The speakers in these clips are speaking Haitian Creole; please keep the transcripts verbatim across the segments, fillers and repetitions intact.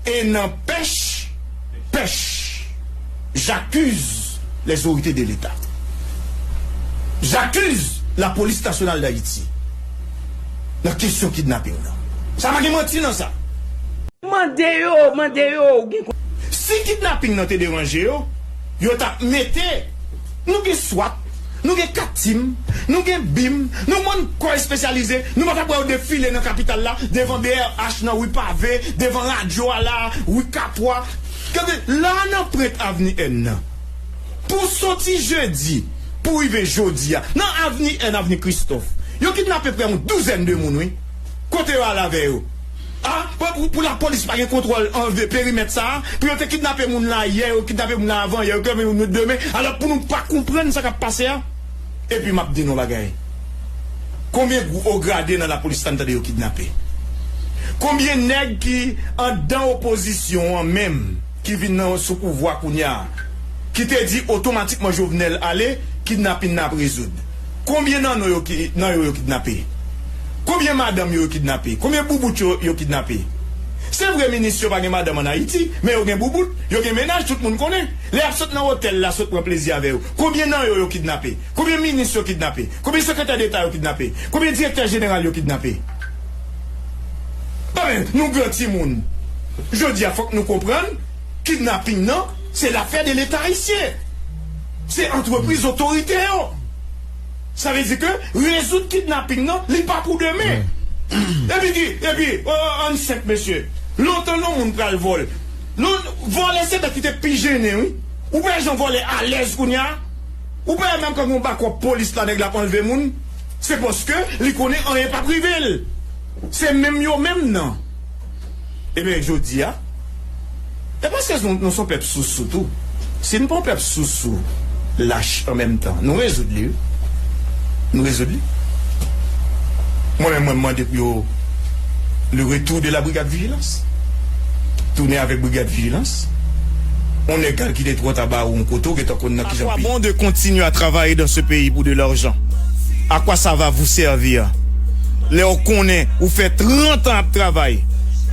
E n'empêche, pêche, j'accuse les autorités de l'État. J'accuse la police nationale d'Haïti nan kesyon kidnaping nan. Sa pa gen manti nan sa. Mande yo, mande yo, ou gen. Si kidnaping nan te deranje yo, yo t ap mete, nou gen swat, nou gen kat tim, nou gen bim, nou bann kò espesyalize, nou pa t ap wè yo defile nan kapital la, devan B R H nan ri Pave, devan radyo a la, ri Kapwa. Gade, la nan prent avni N nan. Pou soti jedi, pou rive jodi a, nan avni N, avni Kristòf, yo kidnape prè yon douzèn de moun, wi. Kote yo al avè yo? A, pou, pou, pou lapolis pa gen kontwòl an ve-, perimèt sa a, pou yo te kidnape moun la yè, yo kidnape moun la avan yè, yo kidnape moun demen, alò pou nou pa konprann sa k ap pase a. Epi m ap di nou bagay. Konbyen gwo grade nan lapolis la n tande yo kidnape? Konbyen nèg ki anndan opozisyon an menm, ki vin nan, sou pouvwa kounye a, ki te di otomatikman Jovenel ale, kidnapin nan ap rezoud? Konbyen nan nou yo ki, nan yo, yo kidnape? Konbyen madanm yo, yo kidnape? Konbyen boubout yo, yo kidnape? Se vre, minis yo pa gen madanm ann Ayiti, men yo gen boubout, yo gen mennaj, tout moun konnen. Lè y ap sot nan otèl la, sot pran plezi avè yo. Konbyen nan yo, yo kidnape? Konbyen minis yo kidnape? Konbyen sekretè deta yo kidnape? Konbyen direktè jeneral yo kidnape? Enben, nou gran timoun. Jodi a, fòk nou konprann, kidnaping nan, se lafè de Leta ayisyen. Se antrepriz otorite yo. Sa vle di ke rezoud kidnaping nan, li pa pou demen. Epi ki, epi, euh, ann senp, mesye. Lontan, lè yon moun pral vòl. Lè, vòlè se bèt ki te pi jennen, wi. Ou pa wè jan vòlè alèz kounye a? Ou pa wè menm kan gen yon bakòp polis la, nèg la ap anlve moun? Se paske li konnen anyen p ap rive l. Se menm yo menm nan. Ebyen, jodi a, e paske nou, nou se yon pèp sousou tou. Si n pa yon pèp sousou, lach an menm tan, nou rezoud li, wi. Nou rezoud li. Mwen menm, mwen mande pou yo le retour de la brigade vigilance. Tounen avèk brigad vijilans. On nèg k al kite twò taba ou yon kote, ou gentan konn nan ki jan peyi. À quoi bon de continuer à travailler dans ce pays pour de l'argent? À quoi ça va vous servir? Lè w konnen ou fè trant an ap travay,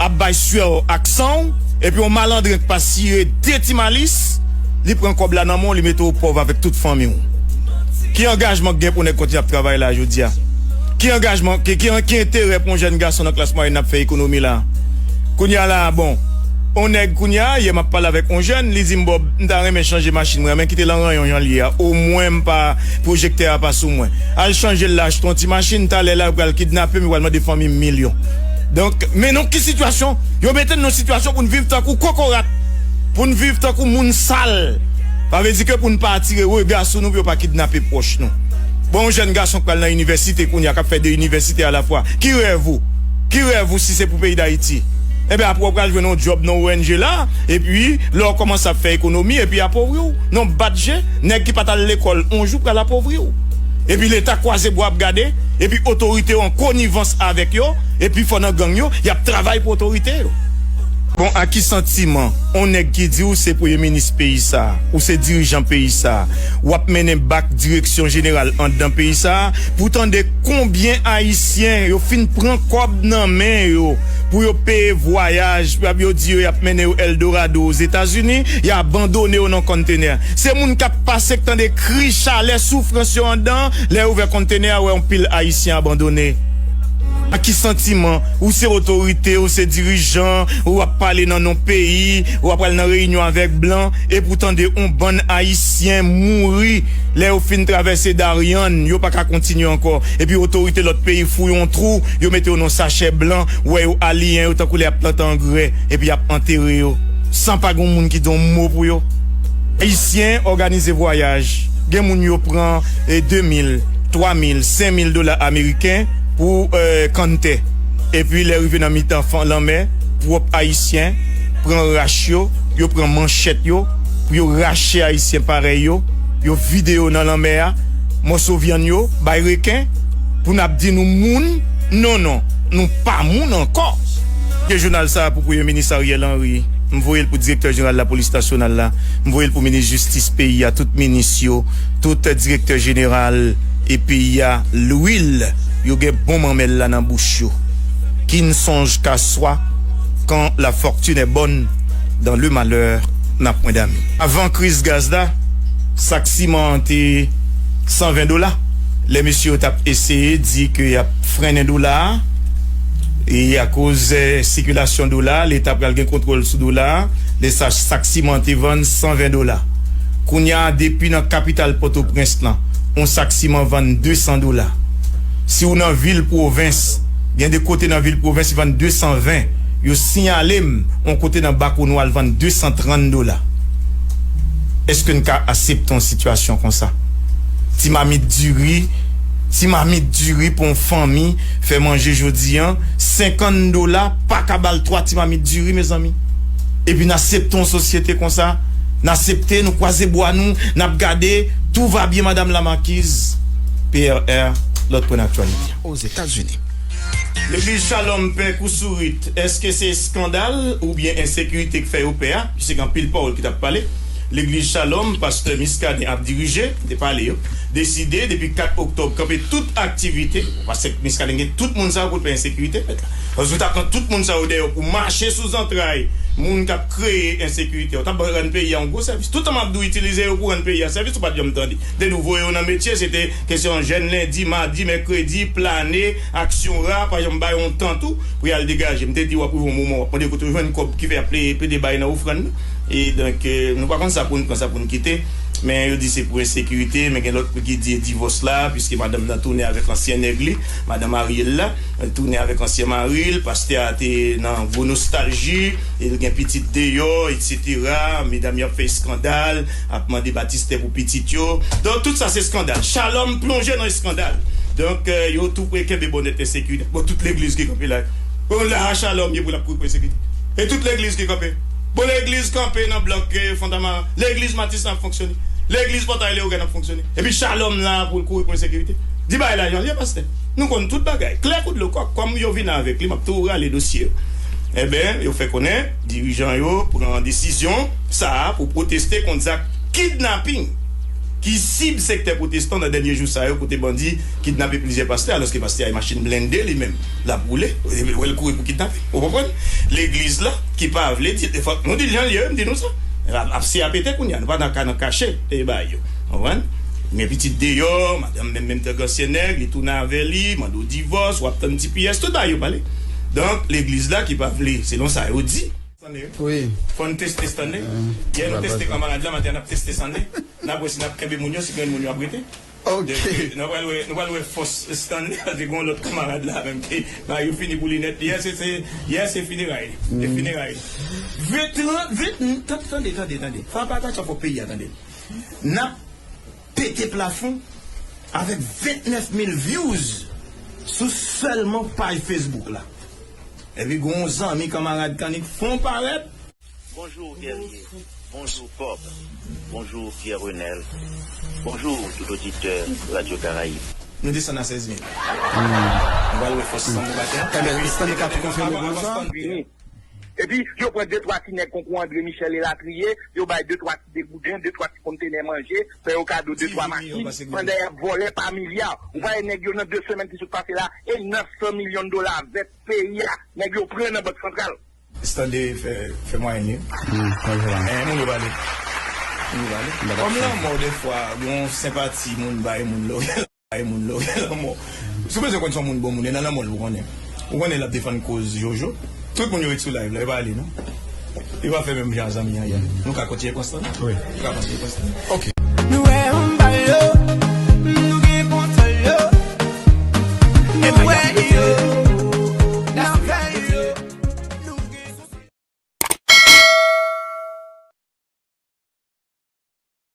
ap bay swè w ak san w, epi yon malandren k pa sire de ti malis, li pran kòb la nan men w, li mete w pòv avèk tout fanmi w. Ki angajman k gen pou nèg kontinye ap travay la jodi a? Ki angajman, ki, ki, ki enterè pou yon jèn gason nan klas mwayèn ap fè ekonomi la? Kounye a la, bon, on nèg kounye a, yè m ap pale avèk on jèn, li di m, Bob, m ta renmen chanje machin mwen, men kite l an ranyon jan l ye a. Omwen m pa, pwojektè a pa sou mwen. Al chanje l la, achte yon ti machin, talè la, yo pral kidnape m, yo pral mande fanmi m milyon. Donk, men nou ki sitiyasyon, yo mete n nan sitiyasyon pou n viv tankou kokorat, pou n viv tankou moun sal. Sa vle di ke pou n pa atire rega sou nou, pou yo pa kidnape pwòch nou. Bon, yon jèn gason k pral nan inivèsite kounye a, k ap fè de inivèsite alafwa. Ki rèv ou? Ki rèv ou si se pou peyi Dayiti? Enben, apre w pral jwenn yon djòb nan O N G la, epi lè w kòmanse ap fè ekonomi, epi apovri w. Non, bat je, nèg ki pa t al lekòl on jou pral apovri w. Epi Leta kwaze bra ap gade, epi otorite yo an konivans avèk yo, epi fò nan gang yo, y ap travay pou otorite yo. Bon, ak ki santiman, on nèg ki di w se premye minis peyi sa, ou se dirijan peyi sa, w ap mennen bak direksyon jeneral anndan peyi sa, pou tande konbyen Ayisyen yo fin pran kòb nan men yo, pou yo peye vwayaj, pou yo di yo y ap mennen yo Eldorado, Ozetazini, y abandone yo nan konntenè. Se moun k ap pase k tande kri chalè soufrans yo anndan, lè yo ouvè konntenè a, wè yon pil Ayisyen abandone. Ak ki santiman, ou se otorite, ou se dirijan, ou ap pale nan non peyi, ou ap pral nan reyinyon avèk blan, epi w tande on bann Ayisyen mouri, lè yo fin travèse Darien, yo pa ka kontinye ankò, epi otorite lòt peyi fouye yon twou, yo mete yo nan sachè blan, wè yo aliyen yo tankou lè y ap plante angrè, epi y ap antere yo, san pa gen moun ki di yon mo pou yo. Ayisyen òganize vwayaj. Gen moun yo pran, e, de mil, twa mil, senk mil dola ameriken pou, e, kanntè. Epi lè rive nan mitan fan lanmè, pwòp Ayisyen pran rach yo, yo pran manchèt yo, pou yo rache Ayisyen parèy yo, yo vide yo nan lanmè a, mòso vyann yo, bay reken, pou n ap di nou moun, non, non, nou pa moun ankò. Ke jounal sa a pou Premye Minis Ariel Henry, m voye l pou Direktè Jeneral Lapolis Nasyonal la, m voye l pou Minis Jistis peyi a, tout minis yo, tout direktè jeneral e peyi a, lwil, yo gen bon manmèl la nan bouch yo. Qui ne songe qu'à soi, Quand la fortune est bonne, dans le malheur, n'a point d'amis. Avan kriz gaz la, sak siman an te san ven dola. Lè mesye yo t ap eseye di ke y ap frennen dola a, e akoz, eh, sikilasyon dola a, Leta pral gen kontwòl sou dola a, lè sa, sak siman an te vann san ven dola. Kounye a, depi nan kapital Pòtoprens lan, yon sak siman vann de san dola. Si w nan vil pwovens, gen de kote nan vil pwovens, li vann de san ven. Yo siyale m yon kote nan Bakonwa, l vann de san trant dola. Èske n ka aksepte yon sitiyasyon konsa? Ti mamit diri, ti mamit diri pou yon fanmi fè manje jodi a, senkant dola pa ka ba l twa ti mamit diri, mezanmi. Epi n aksepte yon sosyete konsa, n aksepte, nou kwaze bwa nou, n ap gade, tout va byen, madam la makiz. P R R, lòt pwen aktyalite. Ozetazini. Legliz Shalom Pè Kousourit, èske se eskandal oubyen ensekirite k fè yo pè a? Piske gen anpil pawòl ki t ap pale. Legliz Shalom, pastè Muscadin ap dirije, te pale yo, deside depi kat oktòb kanpe tout aktivite. Pastè Muscadin gen tout moun sa yo pou l pè ensekirite, mèt la. Paske ou ta pran tout moun sa yo dèyè pou mache sou zantray moun k ap kreye ensekirite. Ou t ap rann peyi a yon gwo sèvis. Tout tan m ap di w itilize yo pou rann peyi a sèvis, ou pa t janm tande. Depi nou voye yo nan metye, se te kesyon jèn lendi, madi, mèkredi, plane, aksyon ra, pa janm bay yon tan tou pou y al degaje. M te di w ap rive yon moman w ap mande kote w jwenn kòb ki fè y ap plede, plede bay nan ofrann nan. E donk, eh, nou pa konn sa pou n pran, sa pou n kite. Men yo di se pou ensekirite, men gen lòt ki di e divòs la, piske madanm nan tounen avèk ansyen nèg li, madanm Ariel la, tounen avèk ansyen mari l, pastè a te nan gwo nostalji, e l gen pitit deyò, etsetera. Medam yo ap fè eskandal, ap mande batistè pou pitit yo. Donk, tout sa se eskandal. Shalom plonje nan eskandal. Donk, eh, yo tou pre kenbe bonnèt ensekirite. Bon, tout legliz ki kanpe la. Bon, la a Shalom ye pou l ap kouri pou ensekirite. E tout legliz ki kanpe. Bon, legliz kanpe nan blòk, eh, Fontamara. Legliz Matis la ap fonksyone. Legliz Pòtay Leyogàn ap fonksyone. Epi Shalom la pou l kouri pou ensekirite. Di bagay la jan l ye, pastè. Nou konn tout bagay. Klè kou dlo kòk. Kòm yo vin avèk li, m ap tou rale dosye yo. Enben, yo fè konnen dirijan yo pran desizyon sa a pou pwoteste kont zak kidnaping ki sib sektè pwotestan nan dènye jou sa yo, kote bandi kidnape plizyè pastè, alòske pastè a e machin blende li menm l ap woule, e, wè l kouri pou kidnape. Ou konprann? Legliz la ki pa vle di, fòk nou di l jan l ye, m di nou sa. Ap, ap se ap ete kounye a, nou pa nan ka nan kache e bagay yo. Konprann? Men pitit deyò, madanm menm, menm tank ansyen nèg, li tounen avè li, mande w divòs, w ap tann ti pyès, tout bagay yo pale. Donk, legliz la ki pa vle, selon sa yo di. Stanley, wi. Wi. Fò n teste Stanley. Yè nou teste kanmarad la, maten an n ap teste Stanley. N ap wè si n ap kenbe moun yo, si gen moun yo ap rete. Ok. Donk, nou pral wè, nou pral wè fòs Stanley, paske gen yon lòt kanmarad la menm ki bagay yo fini pou li nèt. Yè se, se, yè se fineray li. Se fineray li. Ven, tran-, ven, tande, tande, tande, tande. Fò pa ta fò peyi a tande. N ap pete plafon avèk vennèf mil views sou sèlman paj Facebook la. Epi gen yon zanmi kanmarad Kannik fè yon parèt. Bonjou Guerrier, bonjou Bob, bonjou Pierre Renel, bonjou tout oditè Radio Caraïbe. Nou desann a sèz mil. Nou pral wè fòs Stanley maten an. Enben, Stanley ka tou konfime konsa. Epi, yo pran de twa ti nèg konkou André Michel elatriye, yo bay de twa ti degouden, de twa ti kontenè manje, fè yo kado de twa machin, pandan y ap vòlè pa milya. Ou pa wè nèg yo nan de semèn ki sot pase la, e nèf san milyon dola vèt peyi a, nèg yo pran nan Bank Santral. Stanley fè, fè mwayen li. Hmm, mwen jwenn. Eh, moun yo pale. Moun yo pale. Kòm lanmò, dèfwa, gen yon senpati moun bay moun lè w gen, bay moun lè w gen lanmò. Si w bezwen konn si yon moun bon moun, e nan lanmò l pou konnen. Ou konnen l ap defann koz Jojo. Tout moun yo ret sou live la, yo pa ale non. Yo pa fè menm jan zanmi an yè. Nou ka kontinye konsa? Wi. Nou ka kontinye konsa? Ok. Nou wè